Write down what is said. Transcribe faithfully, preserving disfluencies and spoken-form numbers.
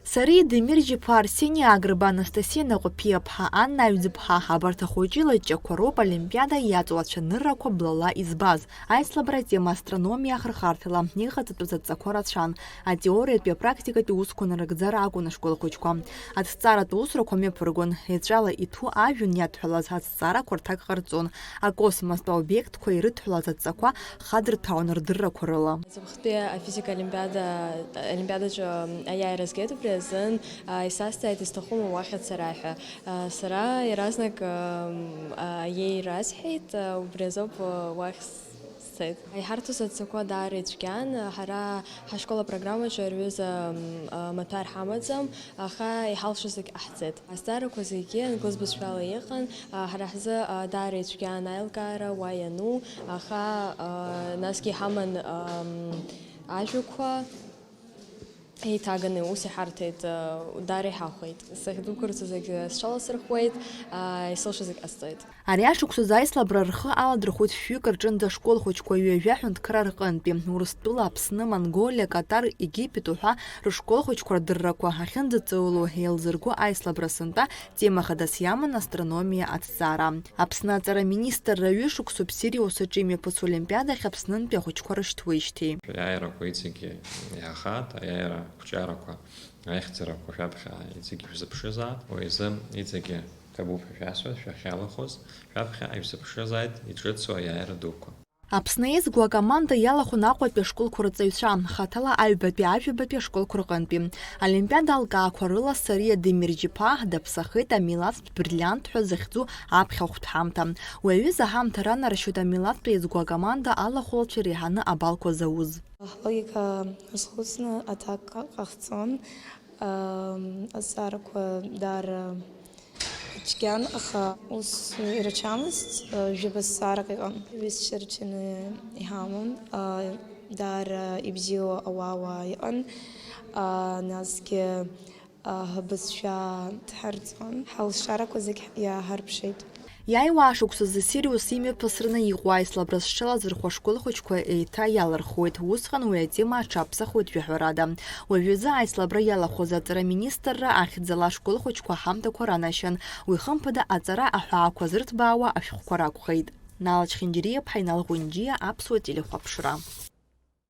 Сариа Демир-иԥа, Арсени Агрба, Анастасиа Наҟәаԥиаԥҳа, Анна Аҩӡыԥҳа, абарҭ ахәыҷы илаҷҷақәа роуп Олимпиада иаҵоу ацәаныррақәа блала избаз. Аицлабра атема астрономиа ахырхарҭала иҟаҵатәыз адҵақәа рацәан. Атеориатәи апрактикатәи усқәа нарыгӡар акәын ашкол хәыҷқәа. Аҭҵааратә усурақәа мҩаԥыргон, еҵәала иҭәу ажәҩан иадҳәалаз аҭҵаарақәа рҭак ҟарҵон, акосмостә обиектқәа ирыдҳәалаз адҵақәа хадырҭәаауан рдыррақәа рыла. Аҵыхәтәи афизика олимпиада, олимпиадаҿы аиааира згеит убри азын, а, исазҵааит, исҭахума уахь ацара ҳәа. А, сара иаразнак, ам, а, аиеира асҳәеит, а, убри азоуп, а, уахь сцеит. Иҳарҭоз адҵақәа даара ицәгьан, ҳара ҳашкол апрограммаҿы ари аҩыза, м, а, маҭәар ҳамаӡам, аха иҳалшоз зегь ҟаҳҵеит. Азҵаарақәа зегьы англыз бызшәала иҟан, а, ҳара ҳзы, а, даара ицәгьан аилкаара уа иану, аха, а, насгьы иҳаман, ам, ажәақәа еиҭаганы ус иҳарҭеит, а, даара иҳахәеит. Сахьдәықәырҵо зегь сҽаласырхәуеит, а, исылшо зегь ҟасҵоит. Ари ашықәсазы аицлабра рхы аладырхәит шәҩык рҿынӡа ашкол хәыҷқәа ҩажәа ҳәынҭқарра рҟынтәи, Урыстәыла, Аԥсны, Монголиа, Катар, Египет уҳәа рышкол хәыҷқәа рдыррақәа ахьынӡаҵауло еилзырго аицлабра сынтәа тема хадас иаман астрономиа аҭҵаара. Аԥсны аҵара министрра ҩышықәсоуп Сириус аҿы имҩаԥысуа олимпиадахь Аԥснынтәи ахәыҷқәа рышьҭуеижьҭеи. Аиааирақәа иҵегьы иаахаат, аиааира ақәҿиарақәа аихьӡарақәа шәаԥхьа иҵегьы шәзыԥшызаап, уи азы иҵегьы ҭабуп ҳәа шәасҳәоит, шәахьалахәыз, шәаԥхьа ишәзыԥшызааит иҿыцу аиааира дуқәа. Аԥсны еизгоу акоманда иалахәын Аҟәатәи ашколқәа рҵаҩцәа, хаҭала аҩбатәи, ажәабатәи ашколқәа рҟынтәи. Олимпиада алкаақәа рыла Сариа Демирџьиԥа даԥсахеит амилаҭтә бриллиант ҳәа захьӡу аԥхьа ахәҭҳамҭа. Уи аҩыза аҳамҭа ранаршьоит амилаҭтә еизгоу акоманда алахәлацәа иреиҳаны абалқәа зауз. Ҳлогика азхәыцны аҭак ҟаҳҵон. Ам, азҵаарақәа даара ицәгьан, аха ус ирацәамызт, а, жәаба зҵаарак иҟан. Ҩызцәа рчаны иҳаман, а, даара ибзиоу ауаа иҟан, а, насгьы, а, ҳбызшәа дҳарҵон. Ҳалшарақәа зегь иааҳарԥшит. Иааиуа ашықәсазы Сириус имҩаԥысраны иҟоу аицлабра зҽалазырхәо ашкол хәыҷқәа еиҭа иалырхуеит. Усҟан уи атема аҽаԥсахуеит жәаҳәарада. Уажәазы аицлабра иалахәыз аҵара министрра ахьӡала ашкол хәыҷқәа аҳамҭақәа ранашьан. Уи хымԥада аҵара аҳәаақәа зырҭбаауа ашәҟәқәа ракәхеит. Нала Чхинџьириаԥҳа, Инал Ҟәынџьиа, Аԥсуа телехәаԥшра.